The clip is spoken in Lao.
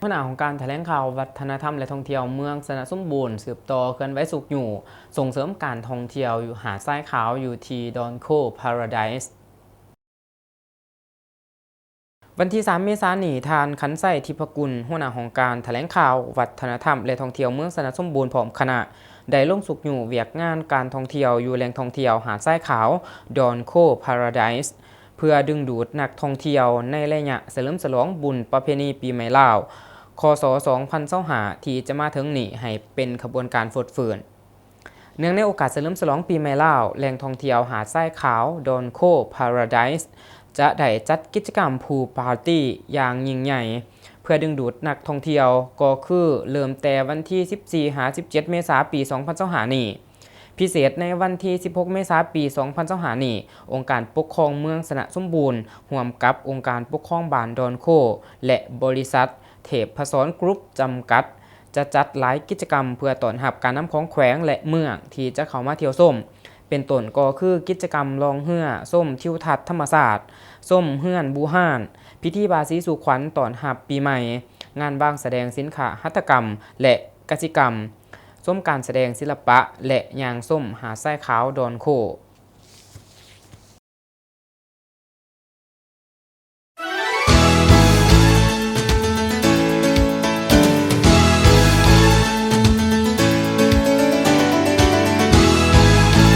ຫົວໜ້າຫ້ອງການຖະແຫຼງຂ່າວ ວັດທະນະທຳ ແລະ ທ່ອງທ່ຽວເມືອງຊະນະສົມບູນ ສືບຕໍ່ເຄື່ອນໄຫວຊຸກຍູ້ສົ່ງເສີມການທ່ອງທ່ຽວຢູ່ຫາດຊາຍຂາວ ຢູ່ທີ່ດອນໂຄ Paradise. ວັນທີສາມ ເມສານີ້, ທ່ານ ຂັນໄຊ ທິບພະກຸນ, ຫົວໜ້າຫ້ອງການຖະແຫຼງຂ່າວ, ວັດທະນະທຳ ແລະ ທ່ອງທ່ຽວເມືອງຊະນະສົມບູນ ພ້ອມຄະນະ ໄດ້ລົງຊຸກຍູ້ວຽກງານການທ່ອງທ່ຽວຢູ່ແຫຼ່ງທ່ອງທ່ຽວຫາດຊາຍຂາວ ດອນໂຄ Paradise ເພື່ອດຶງດູດນັກທ່ອງທ່ຽວໃນໄລຍະສະເຫຼີມສະຫຼອງບຸນປະເພນີປີໃໝ່ລາວ ຄ.ສ. ສອງພັນຊາວຫ້າ ທີ່ຈະມາເຖິງນີ້ໃຫ້ເປັນຂະບວນການຟົດຟື້ນ. ເນື່ອງໃນໂອກາດສະເຫຼີມສະຫຼອງປີໃໝ່ລາວ, ແຫຼ່ງທ່ອງທ່ຽວຫາດຊາຍຂາວ ດອນໂຄ Paradise ຈະໄດ້ຈັດກິດຈະກຳ Pool Party ຢ່າງຍິ່ງໃຫຍ່ ເພື່ອດຶງດູດນັກທ່ອງທ່ຽວ ກໍຄືເລີ່ມແຕ່ວັນທີສິບສີ່ ຫາ ສິບເຈັດ ເມສາ ປີສອງພັນຊາວຫ້ານີ້. ພິເສດໃນວັນທີສິບຫົກ ເມສາ ປີສອງພັນຊາວຫ້ານີ້, ອົງການປົກຄອງເມືອງຊະນະສົມບູນ ຮ່ວມກັບອົງການປົກຄອງບ້ານດອນໂຄ ແລະ ບໍລິສັດເທບພະສອນກຣຸບ ຈຳກັດ ຈະຈັດຫຼາຍກິດຈະກຳເພື່ອຕ້ອນຮັບການນຳຂອງແຂວງ ແລະ ເມືອງທີ່ຈະເຂົ້າມາທ່ຽວຊົມ, ເປັນຕົ້ນກໍຄືກິດຈະກຳລ່ອງເຮືອຊົມທິວທັດທຳມະຊາດ, ຊົມເຮືອນບູຮານ, ພິທີບາສີສູ່ຂວັນຕ້ອນຮັບປີໃໝ່, ງານວາງສະແດງສິນຄ້າຫັດຖະກຳ ແລະ ກະສິກຳ, ຊົມການສະແດງສິລະປະ ແລະ ຍ່າງຊົມຫາດຊາຍຂາວດອນໂຄ.